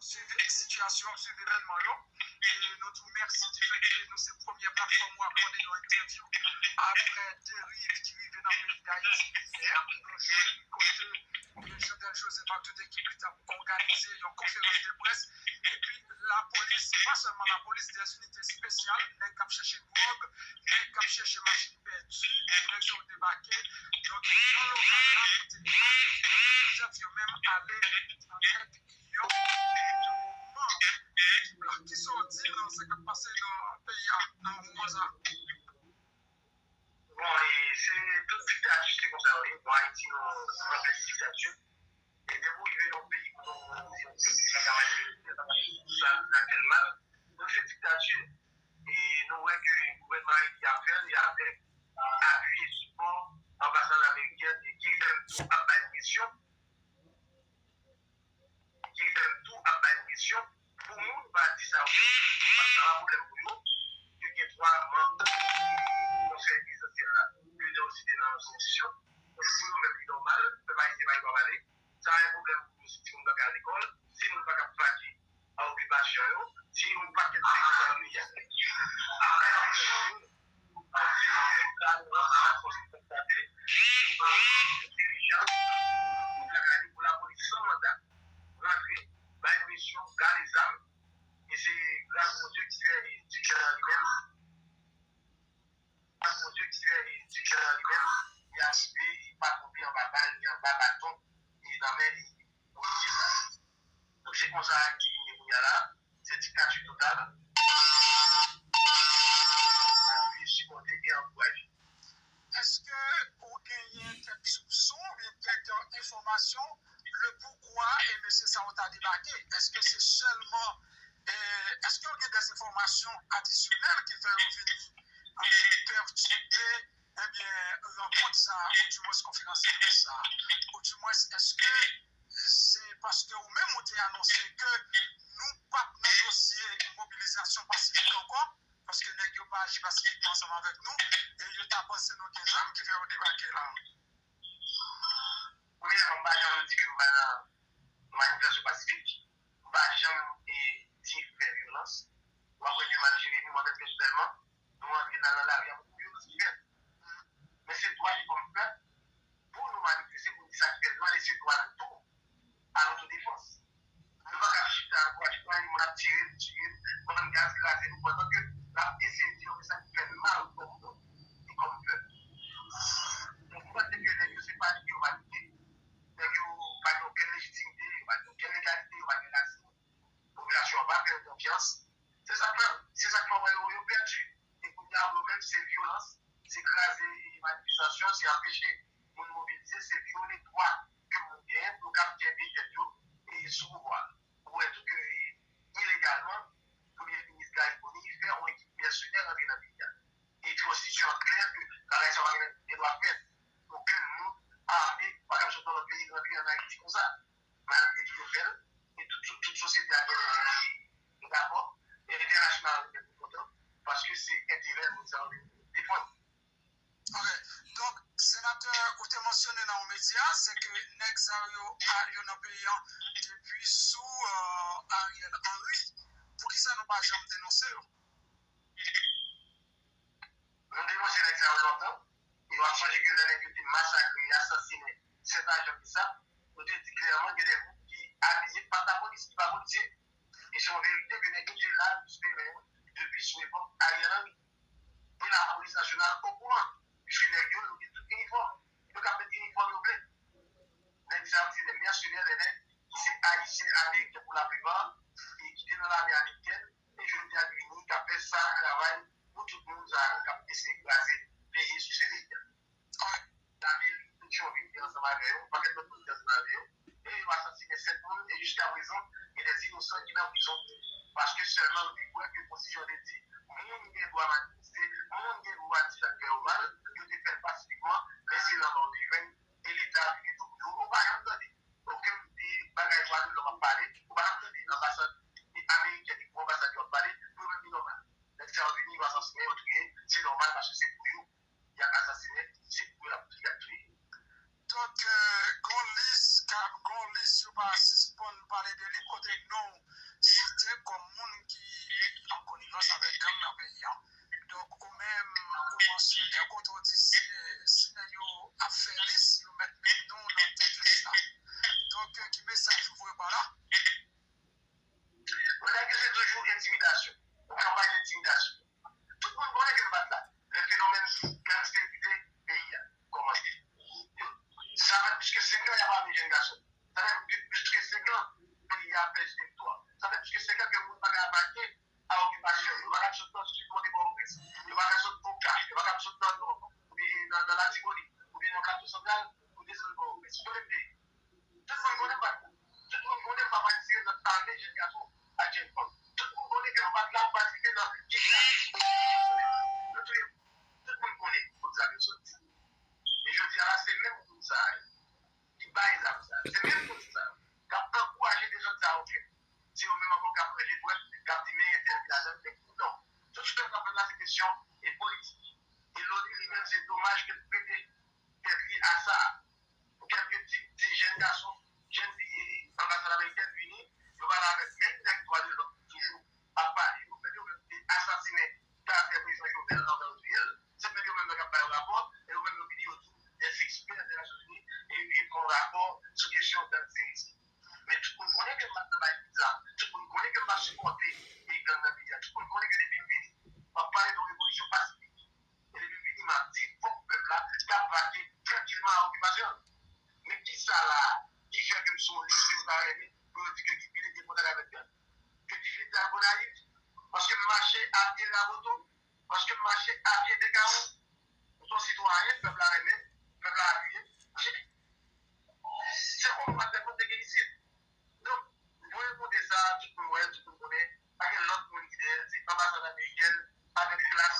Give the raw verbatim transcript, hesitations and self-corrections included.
swiv sitiyasyon, swiv evènman yo. E nou di w mèsi di fèt ke nou se premyè platfòm ou akòde yon entèvyou apre deriv ki rive nan peyi Dayiti yè. Nou jwenn kote Jodel Joseph ak tout ekip li t ap òganize yon konferans de près. Epi lapolis, pa sèlman lapolis, dèz inite espesyal, nèg k ap chèche dwòg, nèg k ap chèche machin pèdi, e nèg sa yo debake. Donk, nan lokal la, kote Joseph yo menm ale avèk yo. Ekip la, kisa w di nan sa k ap pase nan peyi a nan moman sa? Bon, e se tout diktati se konsa yo ye. Bon, Ayiti, nou anplis diktati. E depi w rive nan yon peyi kote w di yon pèp ki pa ka manifeste, pa ka fè sa, sa fè l mal, donk se diktati. E nou wè ke gouvènman ayisyen ap fè l, e avèk apui e sipò anbasad amerikèn e ki li menm tou ap bay presyon, ki li menm tou ap bay presyon pou moun pa di sa yo, pa, pa pwoblèm pou yo, ke gen twa manm konsèy prezidansyèl la, ke yo site nan konstitisyon, pou yo menm li nòmal, pèp ayisyen pa gen dwa pale, sa pa yon pwoblèm pou yo si timoun pa ka al lekòl, si moun pa ka pake a okipasyon yo, si yon pakèt peyi nan peyi a. Sa yon pwoblèm pou yo, paske yo ka nan sa fòs yo konstate, dirijan, pou lapolis san manda, rantre, bay presyon, gale zam, e se gras Bondye ki fè e Dikè nan li menm, gras Bondye ki fè e Dikè nan li menm, li arive, li pa tonbe anba bal, ni anba baton, e nan men e polisye sa. Donk se konsa Ayiti vin ye kounye a la, se diktati total. Apui, sipòte e ankouraje. Èske ou genyen kèk soupson oubyen kèk enfòmasyon le poukwa e mesye sa yo ta debake? Èske se sèlman, eh, èske ou gen dè enfòmasyon adisyonèl ki fè yo vini, eh, pètibe, ebyen, rankont sa, oudimwens konferans de près sa? Oudimwens, èske se paske ou menm ou te anonse ke nou p ap nan dosye mobilizasyon pasifik ankò, paske nèg yo pa aji pasifikman ansanm avèk nou, e yo ta panse nou gen zam ki fè yo debake la. Premyèman, m pa janm di ke m pa nan manifestasyon pasifik. M pa janm, e, di fè vyolans. W ap wè ke malgre nou, mwen menm pèsonèlman, nou antre nan, nan lari a, pou vyolans ki fèt. Men se dwa nou kòm pèp pou nou manifeste, pou nou di sa ki fè nou mal, e se dwa nou tou a lotodefans. Nou pa ka chita, nou pa chita, moun ap tire n, tiye n, ban n gaz, kraze nou, pandan ke n ap eseye di yo ke sa ki fè n mal kòm moun e kòm pèp. Donk, mwen panse ke nèg yo se pa nèg yo manipile, nèg yo pa gen okenn lejitimite, yo pa gen okenn legalite, yo pa gen rasin. Popilasyon an pa fè yo konfyans. Se sa k fè, se sa k fè w wè yo, yo pèdi. E kounye a, yo menm, se vyolans, se kraze manifestasyon, se anpeche moun mobilize, se vyole dwa ke moun genyen pou yo kab kenbe tèt yo e sou pouvwa a. Ou wè tou ke ilegalman, Premye Minis Garry Conille fè yon ekip mèsenè rantre nan peyi a. E konstitisyon an klè ke bagay sa yo pa gen, gen dwa fèt. Okenn moun ame pa kab sot nan lòt peyi rantre ann Ayiti konsa. Malgre ke yo fè l, e tout, tout, tout sosyete a gen yon rapò, e entènasyonal an gen pou kontan, paske se enterè moun sa yo vin defann. Ok. Donk, senatè, ou te mansyone nan yon medya, se ke nèg sa yo, a, yo nan peyi an depi sou, euh, Ariel Henry. Poukisa nou pa janm denonse yo? Nou denonse nèg sa yo lontan. E w ap sonje ke lè nèg yo te masakre e asasinen sèt ajan BSAP, nou te di klèman gen de gwoup ki abiye pa t lapolis, ki pa polisye. E se yon verite ke nèg yo te la jis demen yo depi sou epòk Ariel Henry. E lapolis nasyonal okouran, piske nèg yo, yo gen tout inifòm. Yo ka met inifòm yo vle. Nèg sa yo se de mèsenè, de nèg ki se ayisyen ameriken pou laplipa, e ki te nan lame amerikèn, e jodi a ki vini, k ap fè sa travay pou tout moun sa yo k ap eseye kraze peyi e souse peyi a. Lame, tout yo vin ansanm avè yo, yon pakèt lòt moun vin ansanm avè yo, e yo asasinen sèt moun, e jiskaprezan, gen de inosan ki nan prizon, paske sèlman yo te kwè ke konstitisyon te di, moun gen dwa manifeste, moun gen dwa di sa k fè yo mal, yo te fè l pasifikman, men se lanmò yo te jwenn, e Leta vire do pou yo. Ou pa janm tande okenn de bagay dwa de lòm ap pale, ou pa janm tande anbasad amerikèn epi anbasad yo ap pale, pou yo menm li nòmal. Nèg sa yo vini, yo asasinen, yo touye, se nòmal paske se pou yo y ap asasinen, se pou yo y ap, y ap touye. Donk, euh, gon lis, ka, gon lis yo pa sispann pale de li, kote non moun sa yo, ki bay zam sa yo. Se menm moun sa yo k ap ankouraje dezòd sa yo fèt. Se yo menm ankò k ap rele dwèt, k ap di men entèl ki lajan nèg pou non. Tout sa k ap fèt la se kesyon e politik. E Loni li menm se domaj ke l mete tèt li a sa. Pou kèlke ti, ti jèn gason, jèn fi anbasad amerikèn vini, yo pale avèk menm nèg dwa de lòm toujou ap pale yo. Men yo menm te asasinen karakter prezidan Jovenel anvan yo touye l. Se menm yo menm nan k ap ba yo rapò, e yo menm yo vini yo di w des experts de Nasyonzini e yo fè yon rapò sou kesyon gang terorist. Men tout moun konnen ke m pa t nan bay kout zam, tout moun konnen ke m pa sipòte e gang nan peyi a, tout moun konnen ke depi m vini, m ap pale de yon revolisyon pasifik. E depi m vini, m ap di fòk pèp la t ap vake trankilman a okipasyon l. Men kisa la ki fè ke m se yon lis ke yo ta renmen pou yo di ke Guy Philippe gen kontak avèk gang? Ke Guy Philippe te al Gonayiv? Paske m mache a pye Raboto? Paske m mache a pye Dekawon? M se yon sitwayen pèp la renmen, pèp la apiye. Se konprann nenpòt nèg isit. Donk, voye monte sa, tout moun wè, tout moun konnen, pa gen lòt moun ki dèyè l, se anbasad amerikèn avèk klas